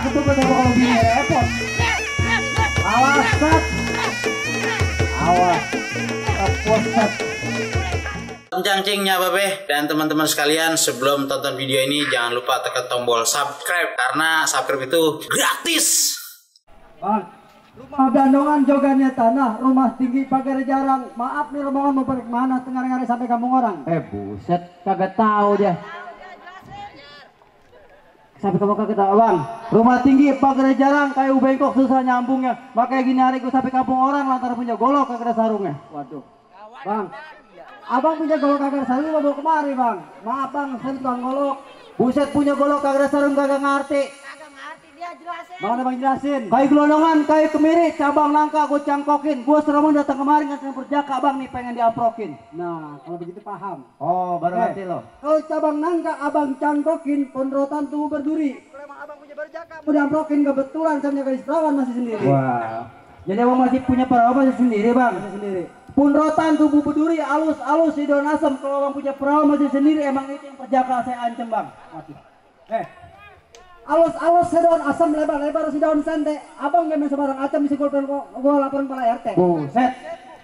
tuh kalau begini repot. Awas, set. Awas. Set. Cangcingnya Babe dan teman-teman sekalian, sebelum tonton video ini jangan lupa tekan tombol subscribe karena subscribe itu gratis. Bang, rumah gandongan jogannya tanah, rumah tinggi pagar jarang. Maaf nih rombongan mau pergi mana tengah hari sampai kampung orang. Buset, kagak tahu dia. Sampai kamu kagak tahu bang. Rumah tinggi pagar jarang, kayu bengkok susah nyambungnya. Makanya gini hari gue sampai kampung orang lantaran punya golok kagak ada sarungnya. Waduh, bang. Abang punya golok kagak ada sarung, bawa kemari bang. Maaf bang, saya tukang golok. Buset punya golok kagak ada sarung kagak ngerti. Kagak ngerti dia jelasin. Mana bang jelasin? Kayu gelondongan, kayu kemiri, cabang langka gue cangkokin. Gue seremon datang kemarin nganterin perjaka bang nih pengen diaprokin. Nah kalau begitu paham. Oh baru ngerti lo. Kalau cabang nangka abang cangkokin, ponrotan tubuh berduri. Kalau emang abang punya berjaka, Mau diaprokin kebetulan saya punya gadis perawan masih sendiri. Wah. Jadi abang masih punya perawan masih sendiri bang? Masih sendiri. Punrotan tubuh berduri alus-alus si daun asem. Kalau abang punya perawan masih sendiri emang itu yang perjaka saya ancam bang. Mati. Alus-alus si daun asem, lebar-lebar si daun sente. Abang gak main sembarang acam bisa gue laporan kepala RT. Buset.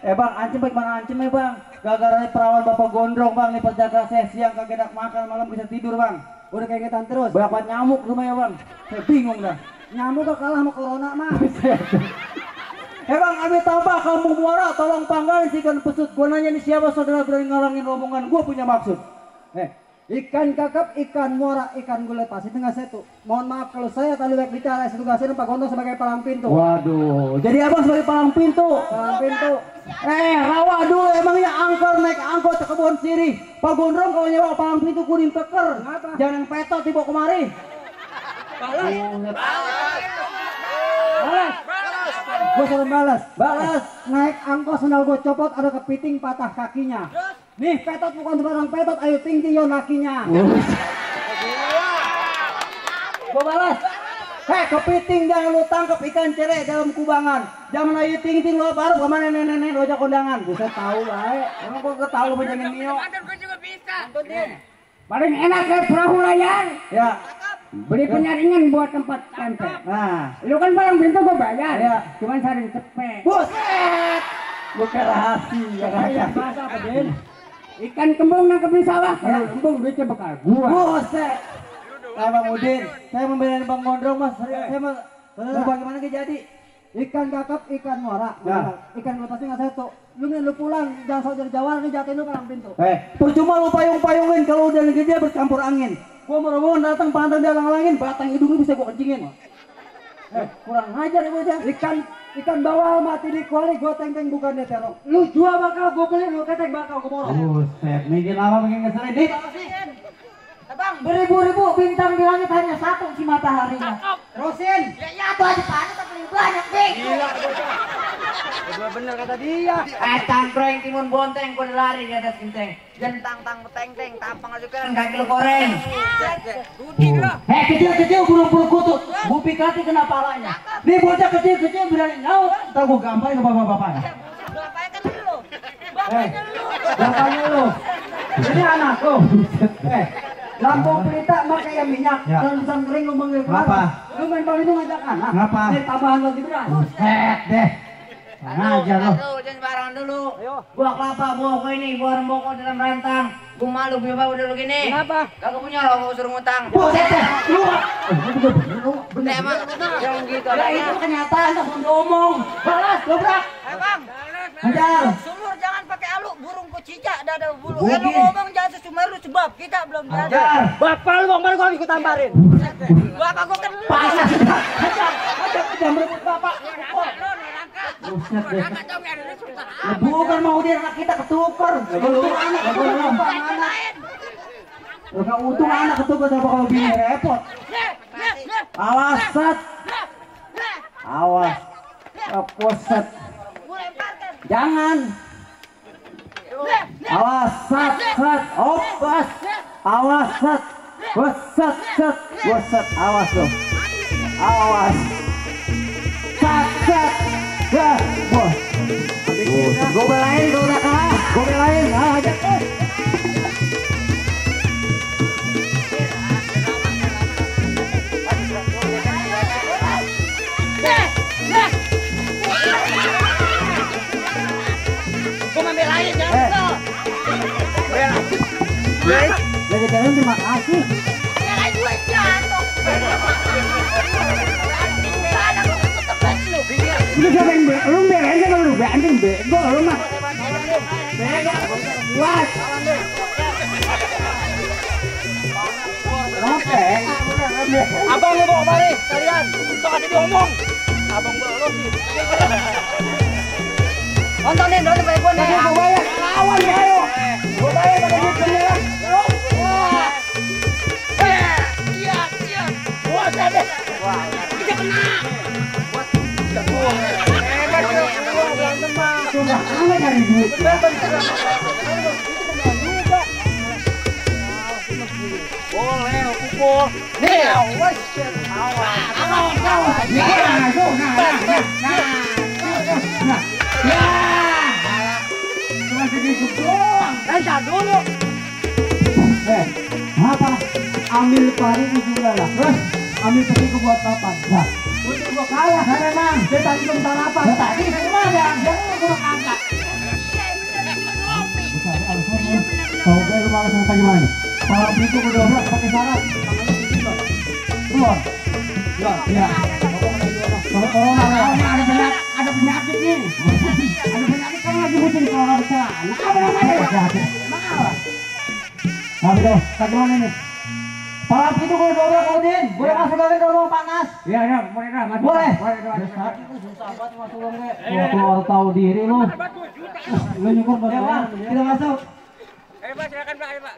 Bang ancam bagaimana ancam bang? Gara-gara perawan bapak gondrong bang nih perjaka saya siang kagak enak makan malam bisa tidur bang. Udah keingetan terus. Banyak nyamuk rumahnya bang. Saya bingung dah. Nyamuk kok kalah sama corona mah. Bang, ambil tambah kampung muara, tolong panggalin si ikan pesut. Gue nanya nih siapa saudara berani ngalangin rombongan, gue punya maksud. Ikan kakap, ikan muara, ikan gue lepas di tengah setu. Mohon maaf kalau saya tadi baik bicara, saya tugasin Pak Gondo sebagai palang pintu. Waduh, jadi abang sebagai palang pintu. Palang pintu. Rawa dulu emangnya angkor naik angkot ke kebun sirih. Pak Gondrong kalau nyewa palang pintu kuning teker. Jangan yang petot tiba kemari. Balas. Gue suruh balas, naik angkot sendal gue copot, ada kepiting patah kakinya. Nih petot bukan sembarang petot, ayo tinggi lakinya. Gue balas, kepiting jangan lu tangkap ikan cere dalam kubangan. Jangan ayo tinggi lu baru kemana nenek rojak kondangan. Bisa tahu lah, emang gue ketahu lu banyak mio. gue juga bisa. Paling enak kayak perahu layar. Ya. Beli penyaringan buat tempat campur. Nah, Lu kan palang pintu gue bayar. Ya. Cuman saring cepet. buset. Bukan rahasia. Kayak bahasa apa Den? Ikan kembung nangkep di sawah. Kalau kembung duitnya bakal gua. Buset. Bang Udin, saya membelain Bang Gondrong mas. Saya mau bagaimana jadi? Ikan kakap, ikan muara. Ikan lepasin nggak satu. Lu pulang, jangan soal dari Jawa, ini jatuhin lu palang pintu. Percuma lu payung-payungin kalau udah gede bercampur angin. Gua mau rombongan datang pantang dia lang-langin, batang hidungnya bisa gua kencingin. Kurang ajar ya bocah. Ikan bawal mati di kuali, gua teng-teng bukan dia terong. Lu jual bakal, gua beli, lu ketek bakal, gua borong. Buset, bikin lama bikin ngeselin. Nih, Abang, beribu-ribu bintang di langit hanya satu si mataharinya. Terusin. ya tuh aja panas tapi banyak deh. Gila bocah. Bener kata dia. Tangkreng timun bonteng gue lari di atas genteng. Jentang tang beteng-teng tampang aja kan kaki lu goreng. Rudi lah. Kecil-kecil burung-burung kutut. Bupi kati kena palanya. Nih bocah kecil-kecil berani nyaut. Ntar gua gamparin ke bapak-bapaknya. Bapaknya kan lu. Bapaknya lu. Bapaknya lu. Ini anakku. Lampu pelita pakai yang minyak. Kalau bisa kering lu manggil kenapa? Lu main bal itu ngajak anak. Kenapa? Ini tambahan lagi beras. Buset deh. Ngajar lo. Jangan sembarangan dulu. Buah kelapa, buah kue ini, buah remboko dalam rantang. Gue malu punya bapak udah lu gini. Kenapa? Kagak punya lo, gue suruh ngutang. Buset deh. Lu. Bener emang yang gitu. Ya itu kenyataan, tak mau ngomong. Balas, dobrak. Bang. Hajar. Sumur jangan pakai alu, burung kucicak dada bulu. Bugil. Lu ngomong jangan sesumeru sebab kita belum jadi. Hajar. Bapak lu bang baru ikut tamparin. Bapak gua kan Panas. Hajar. Hajar merebut bapak. Buset deh. Bukan mau dia anak kita ketukar. Untung anak ketukar sama kalau bini repot. Awas set. Awas. Poset. Jangan. Awas set. Opas. Awas set. Boset set. Boset. Awas lo. Awas. Set. Ya, bos. Gue belain, gue udah kalah. Gue belain, aja. Jadi kalian terima kasih. Lu siapa yang lu beren kan lu anjing bego lu mah. Wah. Oke. Abang lu bawa kemari kalian. Untuk ada diomong. Abang belum sih. Nontonin kayak gua nih. Gua bayar lawan ya ayo. Gua bayar pada duit beneran. Iya. Wah, deh. Wah, kita kena. Sudah aneh dari duit. Boleh, pukul. Nih, awas. Lancar dulu. Apa? Ambil pari juga lah. Terus ambil peti buat papan. Nah, untuk gua kalah memang. Dia tadi belum sarapan. Tadi semua ada. Jangan gua angkat. Tahu gue lu malas kayak gimana? Kalau itu udah dobrak pakai syarat. Keluar. Ya. Kalau corona Ada penyakit nih. Ada penyakit kan lagi musim corona besar. Apa namanya? Nah, udah, bagaimana nih? Kalau itu gue dobrak Udin, gue masuk lagi ke ruang panas. Iya, boleh dah, masuk. Boleh. Boleh. Susah banget masuk ruang keluar tahu diri lu. Lu nyukur bagaimana? Kita masuk. Pak, silakan Pak, ayo Pak.